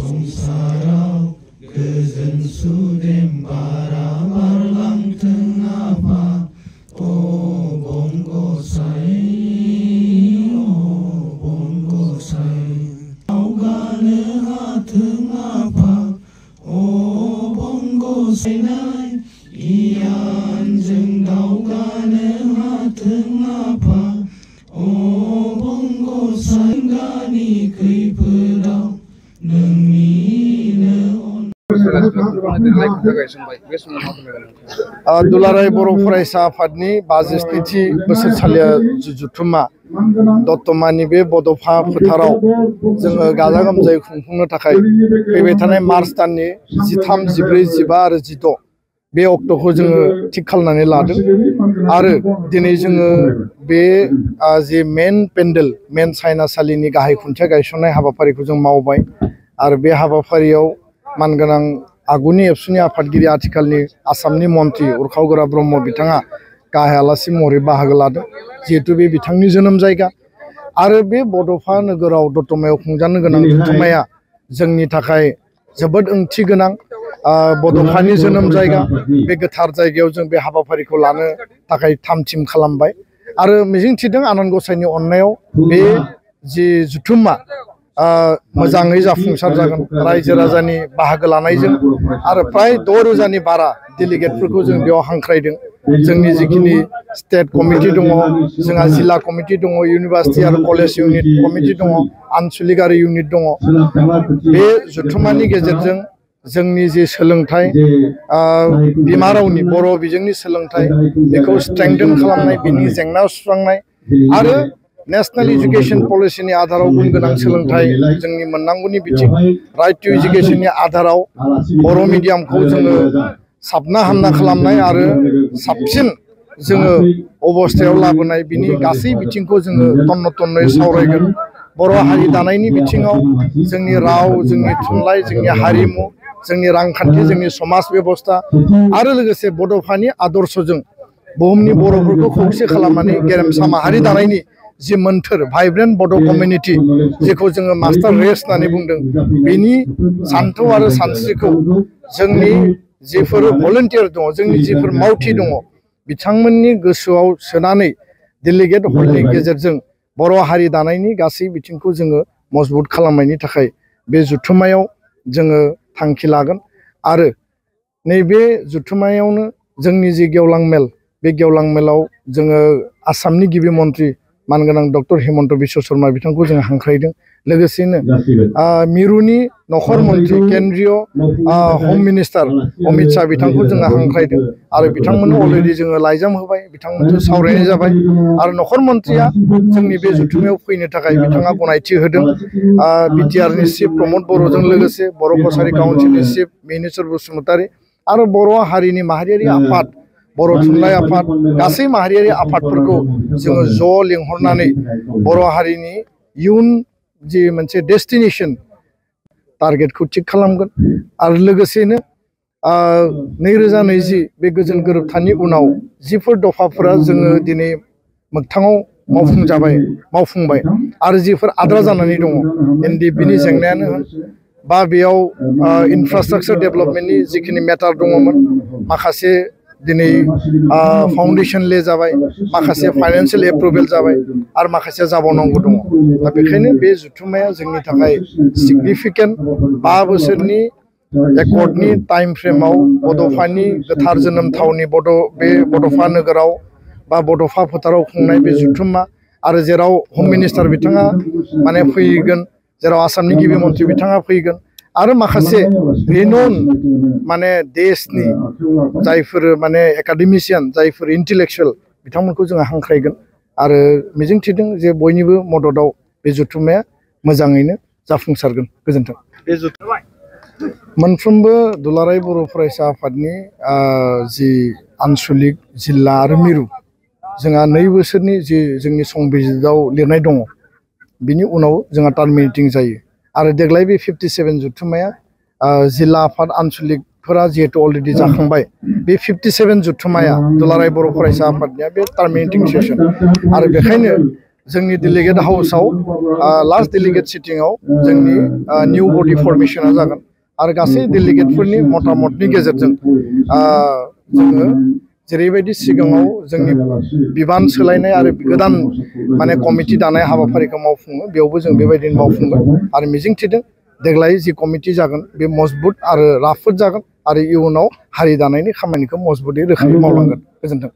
संसाराव गोजोन सुदेम बारा बारलांथों आफा अ बंगसाय दावगानो हाथों आफा अ बंगसायनाय इयानजों दावगानो हाथों आफा अ बंगसायगानि खैफोदाव दुलाराय बर' फरायसा आफादनि 52थि बोसोरसालिया जुथुमा दतमानि बे बड'फा फोथाराव जोङो गाजा गोमजायै खुंफुंनो थाखाय फैबाय थानाय मार्च दाननि 13, 14, 15 आरो 16 बे अक्ट'खौ जोङो थिक खालामनानै लादों आरो दिनै जोङो बे जे मेन पेन्डेल मेन सायनासालिनि गाहाय खुन्थिया गायसननाय हाबाफारिखौ जों मावबाय आरो बे हाबाफारियाव मानगोनां आगुनि एबसुनि आफादगिरि आथिखालनि आसामनि मन्थ्रि उरखाव ब्रह्म बिथाङा गाहाय आलासि महरै बाहागो लादों जिहेतु बे बिथांनि जोनोम जायगा आरो बे बड'फा नोगोराव दतमायाव खुंजानो गोनां जुथुमाया जोंनि थाखाय जोबोद ओंथि गोनां बड'फानि जोनोम जायगा बे गोथार जायगायाव जों बे हाबाफारिखौ लानो थाखाय थाम-थिम खालामबाय आरो मिजिंथिदों आनान गसाइनि अननायाव बे जि जुथुमा मोजाङै जाफुंसार जागोन रायजो राजानि बाहागो लानायजों आरो प्राय 6,000नि बारा डेलिगेटफोरखौ जों बेयाव हांख्रायदों जोंनि जिखिनि स्टेट कमिटि दङ जोंहा जिल्ला कमिटि दङ इउनिभार्सिटि आरो कलेज इउनिट कमिटि दङ आनसलिकारि इउनिट दङ बे जुथुमानि गेजेरजों जोंनि जे सोलोंथाइ बिमा रावनि बर' बिजोंनि सोलोंथाइ बेखौ स्ट्रेंथेन खालामनाय बिनि जेंना सुस्रांनाय आरो नेशनेल एजुकेशन पलिसिनि आधाराव गुन गोनां सोलोंथाइ जोंनि मोननांगौनि बिथिं राइट टु एजुकेशननि आधाराव बर' मिडियामखौ जोङो साबना हामना खालामनाय आरो साबसिन जोङो अबस्थायाव लाबोनाय बिनि गासै बिथिंखौ जोङो तन्न तन्नयै सावरायगोन बर' हारि दानायनि बिथिङाव जोंनि राव जोंनि थुनलाइ जोंनि हारिमु जोंनि रांखान्थि जोंनि समाज बेबस्था आरो लोगोसे बड'फानि आदर्शजों बुहुमनि बर'फोरखौ खौसे खालामनानै गेरेमसा माहारि दानायनि जि मोन्थोर भाइब्रेन्ट बड' कमिउनिटि जेखौ जोङो मास्टार रेस होननानै बुंदों बेनि सान्थौ आरो सानस्रिखौ जोंनि जिफोर भलन्टियार दङ जोंनि जिफोर मावथि दङ बिथांमोननि गोसोआव सोनानै डेलिगेट हलनि गेजेरजों बर' हारि दानायनि गासै बिथिंखौ जोङो मजबुत खालामनायनि थाखाय बे जुथुमायाव जोङो थांखि लागोन आरो नैबे जुथुमायावनो जोंनि जि गेवलां मेल बे गेवलां मेलाव जोङो आसामनि गिबि मन्थ्रि मानगोनां डक्टर हिमन्त बिश्व शर्मा बिथांखौ जों हांख्रायदों लोगोसेनो मिरुनि नखर मन्थ्रि केन्द्रीय हम मिनिस्टार अमित शाह बिथांखौ जोङो हांख्रायदों आरो बिथांमोननो अलरेडि जोङो लाइजाम होबाय बिथांमोनजों सावरायनाय जाबाय आरो नखर मन्थ्रिया जोंनि बे जुथुमायाव फैनो थाखाय बिथाङा गनायथि होदों बिटिआरनि चिफ प्रमद बर'जों लोगोसे बर' कसारी काउन्सिलनि चिफ मिनेश्वर बसुमतारी आरो बर' हारिनि माहारियारि आफाद बर' थुनलाइ आफाद गासै माहारियारि आफादफोरखौ जोङो ज' लिंहरनानै बर' हारिनि इयुन जि मोनसे डेस्टिनेसन टारगेटखौ थिक खालामगोन आरो लोगोसेनो 2020 बे गोजोन गोरोबथानि उनाव जिफोर दफाफोरा जोङो दिनै मोगथाङाव मावफुंबाय आरो जिफोर आद्रा जानानै दङ एनडिएफबिनि जेंनायानो होन बा बेयाव इनफ्रास्ट्राक्चार डेभेलपमेन्टनि जिखिनि मेटार दङमोन माखासे दिनै फाउन्डेसन ले जाबाय माखासे फाइनान्सियेल एप्रुभेल जाबाय आरो माखासे जाबावनांगौ दङ दा बेखायनो बे जुथुमाया जोंनि थाखाय सिगनिफिकेन्ट 5 बोसोरनि एकर्डनि टाइम फ्रेमाव बड'फानि गोथार जोनोम थावनि बे बड'फा नोगोराव बा बड'फा फोथाराव खुंनाय बे जुथुमा आरो जेराव हम मिनिस्टार बिथाङा माने फैगोन जेराव आसामनि गिबि मन्थ्रि बिथाङा फैगोन आरो माखासे रिनन माने देशनि जायफोर माने एकाडेमिशियान जायफोर इन्टेलेक्चुवेल बिथांमोनखौ जोङो हांख्रायगोन आरो मिजिंथिदों जे बयनिबो मददाव बे जुथुमाया मोजाङैनो जाफुंसारगोन गोजोन्थों मोनफ्रोमबो दुलाराय बर' फरायसा आफादनि जि आनसलिक जिल्ला आरो मिरु जोंहा 2 बोसोरनि जि जोंनि संबिजिताव लिरनाय दङ बिनि उनाव जोंहा टार्मिनेटिं जायो आरो देग्लाय बे 57 जुथुमाया जिल्ला आफाद आनसलिकफोरा जिहेतु अलरेडि जाखांबाय बे 57 जुथुमाया दुलाराय बर' फरायसा आफादनिया बे टार्मिनेटिं सेसन आरो बेखायनो जोंनि डेलिगेट हाउसाव लास्ट डेलिगेट सिटिंआव जोंनि निउ बडि फर्मेशना जागोन आरो गासै डेलिगेटफोरनि मतामतनि गेजेरजों जोङो जेरैबायदि सिगाङाव जोंनि बिबान सोलायनाय आरो गोदान माने कमिटि दानाय हाबाफारिखौ मावफुङो बेयावबो जों बेबायदिनो मावफुंगोन आरो मिजिंथिदों देग्लाय जि कमिटि जागोन बे मजबुत आरो राफोद जागोन आरो इयुनाव हारि दानायनि खामानिखौ मजबुतै रोखायै मावलांगोन। गोजोन्थों।